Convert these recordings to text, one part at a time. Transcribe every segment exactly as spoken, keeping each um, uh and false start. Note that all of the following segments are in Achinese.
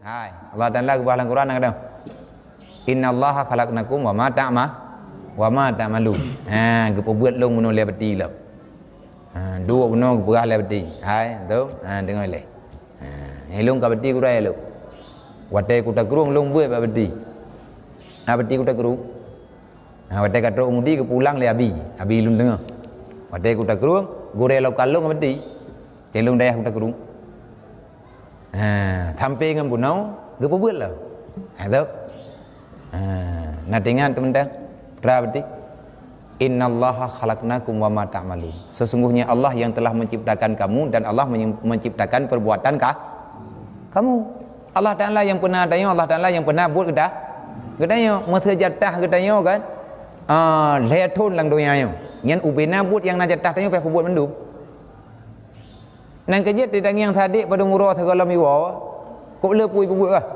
Hai, Allah Taala geupeugah lam Quran, kata, "Innallaha khalaqnakum wa ma ta'ma-, wa ma ta'malun." Ha, geupeubeuet lôn bunoe lé peuti lom. Ha, duek bunoe geupeugah lé peuti. Hai, tu. Ha, deungoe lé. Ha, ilôn ka peuti gurée lôn. Watée kutakrong lôn beuet bak peuti. Ha, peuti kutakrong. Ha, watée ka trok mudi geupulang lé abi. Abi lôn teungoh. Watée kutakrong, gurée lokal lôn ka peuti. Cék lôn dayah kutakrong. Ha, sampé ngon bunoe geupeubeuet lom. Ha, tu. Ha, na teuingat teumantang? Putra peuti. "Innallaha khalaqnakum wa ma ta'malun." Sesungguhnya Allah yang telah menciptakan kamu dan Allah menye-, menciptakan perbuatan ka-, kamu. Allah Taala nyang peuna tanyoe, Allah Taala nyang peuna buet geuta-, geutanyoe. Meusé jatah geutanyoe kan, ah, lhée thon lam donya nyoe. Nyan ubena buet nyang na jatah tanyoe payah peubuet mandum. Nyan keuh jeuet tangieng sadek padum uroe sigohlom iwoe, kok le peue peubuet kah?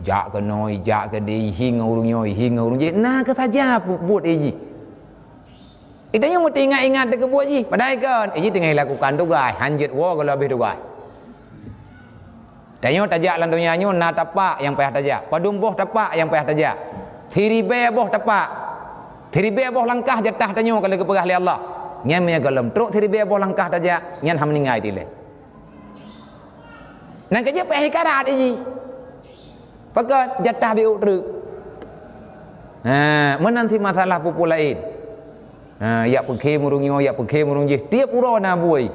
Jak keunoe, jak keudeh, hieng ngon ureueng nyoe, hieng ngon ureueng jih, na keuh saja pu-, buet jih. Geutanyoe meuteuingat-ingat teuh keu buet jih, padahai kon, jih teungoh lakukan tugaih, hanjeuet woe gohlom habéh tugaih. Tanyoe tajak lam donya nyoe na tapak nyang payah tajak, padum boh tapak nyang payah tajak, siribée boh tapak, siribée boh langkah jatah tanyoe ka lheueh geupeugah lé Allah. Nyan meunyoe gohlom trok siribée boh langkah tajak, nyan han meuninggai dilée. Nyan keuh jeuet payah ikarat jih. Pakon jatah biuk treuk. Ha, meunan cit masalah peue-peue laén. Ha, jak peukhém ureueng nyoe, jak peukhém ureueng jih. Tiep uroe na buet.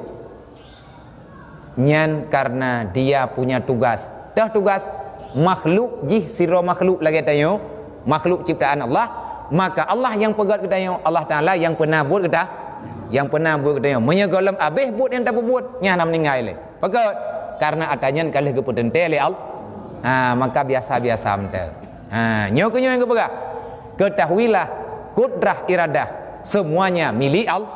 Nyan karena dia punya tugas. Toh tugas makhluk jih sidroe makhluk lagée tanyoe, makhluk ciptaan Allah, maka Allah nyang peugét geutanyoe, Allah Taala nyang peuna buet geuta-, nyang peuna buet geutanyoe. Meunyoe gohlom habéh buet nyang tapeubuet, nyan na meuninggai lé. Pakon? Karena atra nyan ka lheueh geupeuteuntée lé Allah. Ha, maka biasa-biasa mantong. Ha, nyoe keuh nyoe nyang geupeugah. Ketahuilah, kudrah iradah semuanya milik Al-,